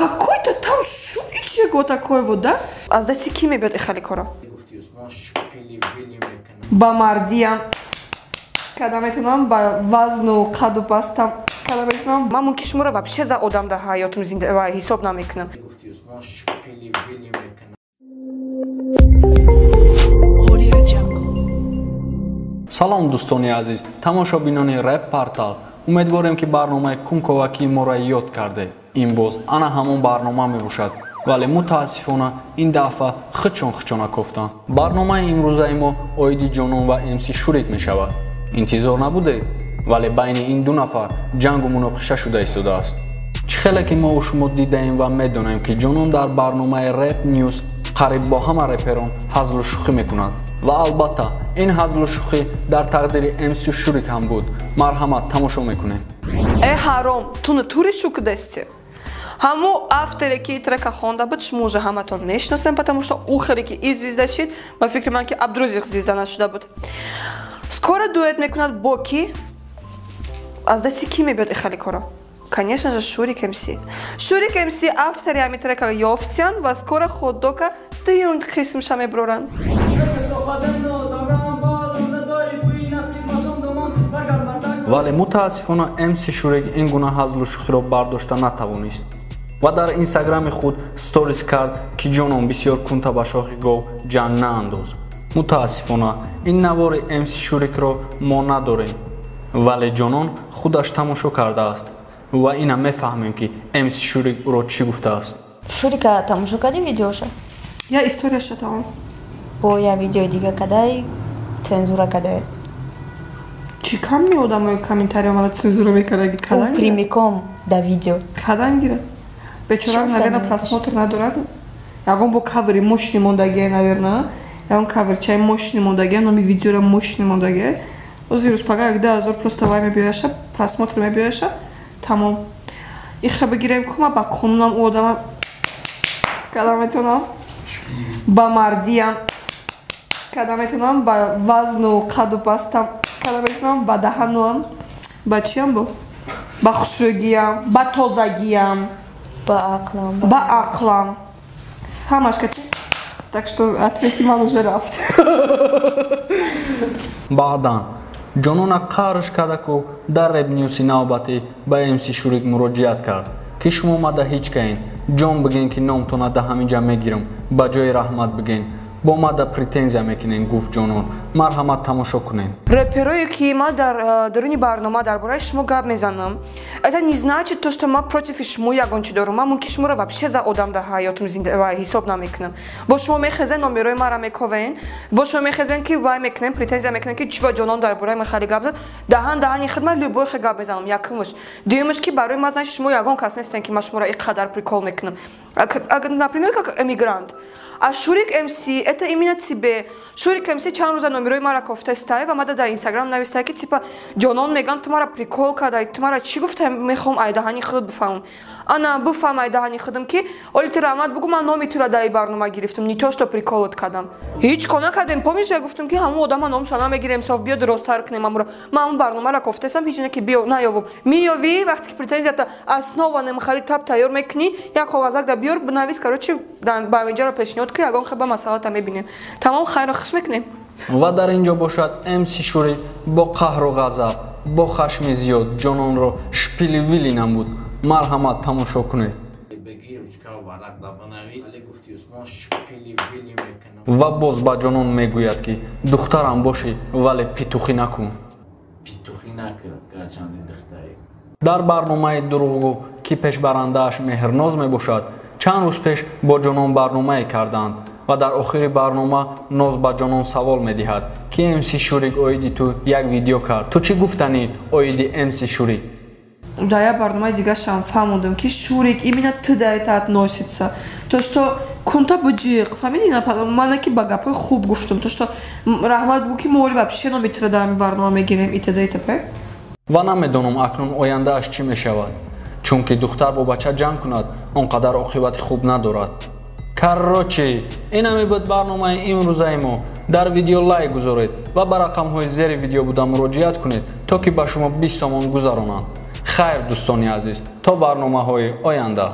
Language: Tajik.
Какой-то там шуричек вот такой вот, да? Аз дасти ки мебиёд ихали коро? Ба мардиям када метавонам, ба вазну қаду бастам када метавонам. Ман мумкин шуморо вообще за одам дар ҳаётум ҳисоб намекунам. Салом, дӯстони азиз, тамошобинони Рэп Портал. Умедворем, ки барномаи кунковакии моро ёд кардед. Ин боз ана ҳамон барнома мебошад, вале мутаассифона ин дафъа худшон худшона кофтанд. Барномаи имрӯзаи мо оиди Ҷонон ва МС Шурик мешавад. Интизор набудед, вале байни ин ду нафар ҷангу муноқиша шуда истодааст. Чӣ хеле ки мо шумо дидаем ва медонем, ки Ҷонон дар барномаи Рэп Ньюс қариб бо ҳама реперон ҳазлу шӯхӣ мекунад ва албатта ин ҳазлу шӯхӣ дар тақдири МС Шурик ҳам буд. Марҳамат, тамошо мекунем. Э ҳаром, ту натури шукдасти. Ҳамо авторе ки трека хонда буд, шумо уже ҳаматон мешиносем, потому что ӯ хеле ки и звезда шид, ба фикри ман ки Абдурозиқ звезда нашуда буд. Скоро дуэт мекунад бо ки? Аз дасти ки мебиёд ихали коро? Конечно же, Шурик МС. Шурик МС автори ҳами трека ёфтиян ва скоро ходока дуюм қисмша меброранд. Вале мутаассифона МС Шурик ин гуна ҳазлу шӯхиро бардошта натавонист ва дар инстаграми худ сторис кард, ки Ҷонон, бисёр кунта ба шохи гов ҷанг наандоз. Мутаассифона ин навори МС Шурикро мо надорем, вале Ҷонон худаш тамошо кардааст ва ина мефаҳмем, ки МС Шурик ӯро чӣ гуфтааст. Шурика тамошо кардӣ видеоша? Я историяша тамом. Бо я видеои дига кадай, цензура кадай. Чӣ кам меодамои комментарий омада цензура мекардаги? Кадан прямиком да видео. Кадан гирад. Бечора, наверное, просмотр надорад. Ягон бо кавери мощный мондагия, наверное. Ягон каверчаи мощный мондагия, номи видеора мощный мондагия. Ози рӯз пага 10,000 просто вай мебиёяша, просмотр мебиёяша, тамом. Иха бигирем ку, ма ба қонунам ӯ одама када метавонам, ба мардиям када метавонам, ба вазну қаду бастам када метавонам, ба даҳануам, ба чиям бо? Ба хушрӯгиям, ба тозагиям, ба ақлам, ба ақлам. Ҳамаш кати. Так что ответи ман уже рафт. Баъдан Ҷонона қарш кардаку дар Рэп Ньюси навбатӣ ба МС Шурик муроҷиат кард, ки шумо мада ҳеҷ каин ҷон биген, ки номтона да ҳаминҷа мегирам, ба ҷои раҳмат биген, бо мада претензия мекунен, гуфт Ҷонон. Марҳамат, тамошо кунем. Реперое ки ма дар даруни барнома дар бораи шумо гап мезанам, это не значит то, что ма против шумо ягон чи дорам. Ма мумкин шуморо вообще за одам дар ҳаётум ҳисоб намекунам. Бо шумо мехезен, номерои мара мековен, бо шумо мехезен, ки вай мекунен, претензия мекунен, ки чӣ ба Ҷонон дар бораи ма хеле гап зад. Даҳан даҳани худ ма любой хе гап мезанам, якумш. Дуюмш, ки барои ма, значит, шумо ягон кас нестен, ки ма шуморо ин қадар прикол мекунам. Например, как эмигрант. А Шурик МС, это именно тебе. Шурик МС чанд рӯза номерои мара кофтестай ва мада дар Инстаграм навистай, ки типа Ҷонон мегам, ту мара прикол кардай, ту мара чӣ гуфтай, мехоҳам айдаҳани худат бифаҳмам. Ана бифаҳм айдаҳани худам, ки оли ту раҳмат бугу, ман номи тура дар ин барнома гирифтам, не то что приколот кардам. Ҳеҷ кор накардем. Помнишь, я гуфтам, ки ҳамон одама номша намегирем, соф биё дуросттар кунем амро. Ман ҳамон барномаро кофтесам, ҳеҷ не ки биё наёвум. Меёвӣ вақте ки претензията основа мехари тап тайёр мекунӣ, як коғазак да биёр, бинавис, короче, ба инҷаро пешниҳод ки ягон хеба масъалата мебинем. Тамом, хайру хуш мекунем. Ва дар ин ҷо бошад МС Шурик бо қаҳру ғазаб, бо хашми зиёд Ҷононро шпили-вили намуд. Марҳамат, тамошо кунед. Ва боз ба Ҷонон мегӯяд, ки духтарам бошӣ, вале питухӣ накун. Дар барномаи дурӯғгӯ, ки пешбарандааш Меҳрноз мебошад, чанд рӯз пеш бо Ҷонон барномае карданд ва дар охири барнома Ноз ба Ҷонон савол медиҳад, ки МС Шурик оиди ту як видео кард, ту чӣ гуфтанӣ оиди МС Шурик? Да, я барномаи дигашам фаҳмондам, ки Шурик именно ту да это относится. То, что кунта буҷиқ, фаҳмидӣ, мана ки ба гапҳои хуб гуфтам, то, что раҳмат бугу, ки мо оли вообще номи тура дар ҳамин барнома мегирем, итд итп. Ва намедонам акнун ояндааш чӣ мешавад, чунки духтар бо бача ҷанг кунад, он қадар оқибати хуб надорад. Короче, инаме буд барномаи имрӯзаи мо. Дар видео лайк гузоред ва ба рақамҳои зери видео буда муроҷиат кунед, то ки ба шумо 20 сомон гузаронанд. Хайр, дӯстони азиз, то барномаҳои оянда.